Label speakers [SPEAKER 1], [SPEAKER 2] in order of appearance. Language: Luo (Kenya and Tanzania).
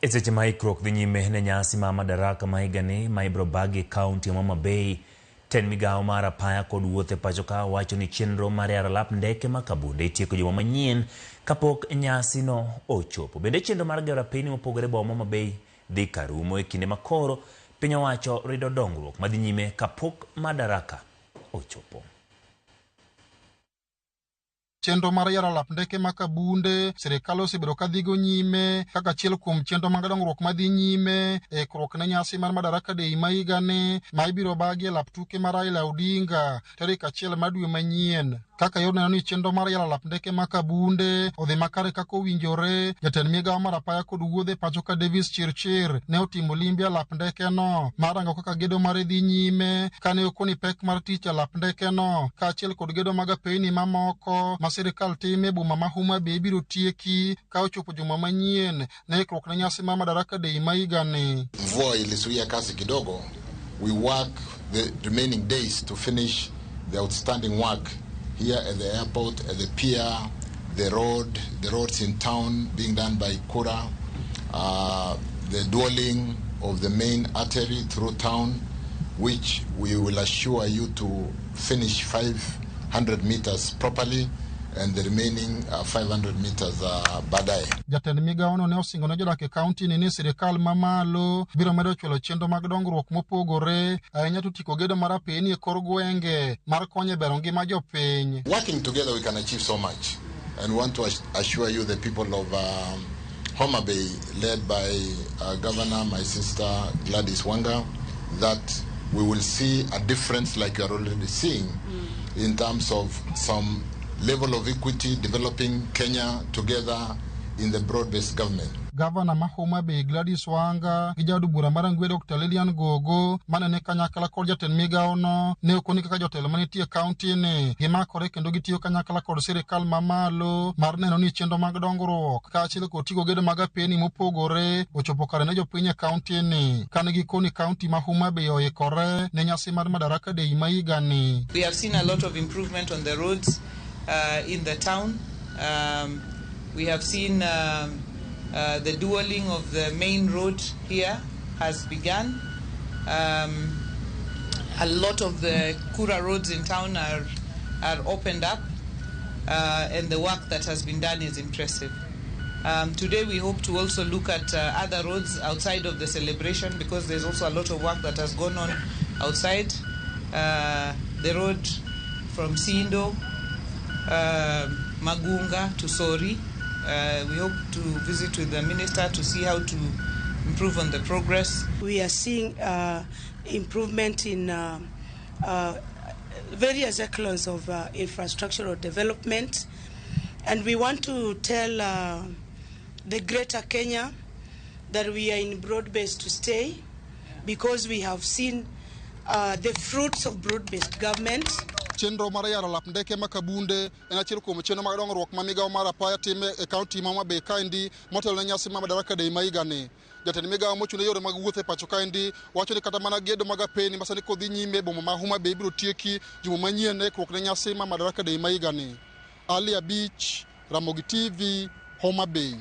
[SPEAKER 1] E seche ma ikruok dhi nyime ne nyasi ma Madaraka ma higani ma ibiro bagi e kaunti ma Homa Bay, tend migawo mar apaya kod wuoth e pacho ka wacho ni chenro mar yaro alap ndeke ma Kabunde itieko juma manyien kapok nyasi no ochopo. Bende chenro mar gero apeyni mopogore e boma ma Homa Bay dhi karumo e kinde ma koro piny owacho rido dongruok madhi nyime kapok Madaraka ochopo.
[SPEAKER 2] Chenro mar yaro alap ndeke ma Kabunde sirikal osebedo ka dhigo nyime kaka achiel kuom chenro mag dongruok madhi nyime e ikruok ne nyasi mar Madaraka Day ma higani ma ibiro bagi e lap tuke mar Raila Odinga tarik 1 mar dwe manyien. Kaka yor neno ni chenro mar yaro alap ndeke ma Kabunde odhi makare kaka owinjore, jatend migawo mar apaya kod wuodhe pacho ka Davis Chirchir ne otimo limbe e alap ndekeno mar rango kaka gedo mare dhi nyime kane okoni pek mar tich e alap ndekeno kaachiel kod gedo mag apeyni mamoko ma sirikal timo e boma ma Homa Bay ibiro tieki ka ochopo juma manyien ne ikruok ne nyasi mar Madaraka Day ma higani.
[SPEAKER 3] Mvua ilizuia kazi kidogo. We work the remaining days to finish the outstanding work here at the airport, at the pier, the road, the roads in town being done by Kura, the dwelling of the main artery through town, which we will assure you to finish 500 meters properly and the remaining 500 meters baadaye.
[SPEAKER 2] Jatend migawono ne osingo ne jodak e kaunti ni sirikal mamalo biro medo chwalo chenro mag dongruok mopogore ahinya to tieko gedo mar apeyni e kor gwenge mar konyo e bero ngima jopiny.
[SPEAKER 3] Working together we can achieve so much, and we want to assure you the people of Homa Bay, led by Governor, my sister Gladys Wanga, that we will see a difference like you are already seeing in terms of some level of equity, developing Kenya together in the broad-based government.
[SPEAKER 2] Gavana ma Homa Bay Gladys Wanga gi jaod bura mar Rangwe Dr. Lilian Gogo mane ni kanyakla kod jatend migawono ne okoni kaka jotelo manitie e kaunti ni gimakore kendo gitiyo kanyakla kod sirikal mamalo mar neno ni chenro mag dongruok kaachiel kod tieko gedo mag apeyni mopogore ochopo kare ne jopiny e kaunti ni kane gikoni kaunti ma Homa Bay oikore ne nyasi mar Madaraka Day ma higani.
[SPEAKER 4] We have seen a lot of improvement on the roads in the town. We have seen the dualling of the main road here has begun. A lot of the Kura roads in town are opened up, and the work that has been done is impressive. Today we hope to also look at other roads outside of the celebration, because there's also a lot of work that has gone on outside. The road from Sindo, Magunga to Sori. We hope to visit with the minister to see how to improve on the progress.
[SPEAKER 5] We are seeing improvement in various echelons of infrastructural development, and we want to tell the greater Kenya that we are in broad-based to stay, because we have seen the fruits of broad-based government.
[SPEAKER 2] Chenro mar yaro lap ndeke ma Kabunde en achiel kuom chenro mag dongruok ma migawo mar apaya timo e kaunti ma Homa Bay kaendi motelo ne nyasi mar Madaraka Day ma higani. Jatend migawo mochung' ne yore mag wuoth e pacho kaendi wacho ni kata mana gedo mag apeyni ma sani kodhi nyime e boma ma Homa Bay ibiro tieki juma manyien e ikruok ne nyasi mar Madaraka Day ma higani. Ali Abich, Ramogi TV, Homa Bay.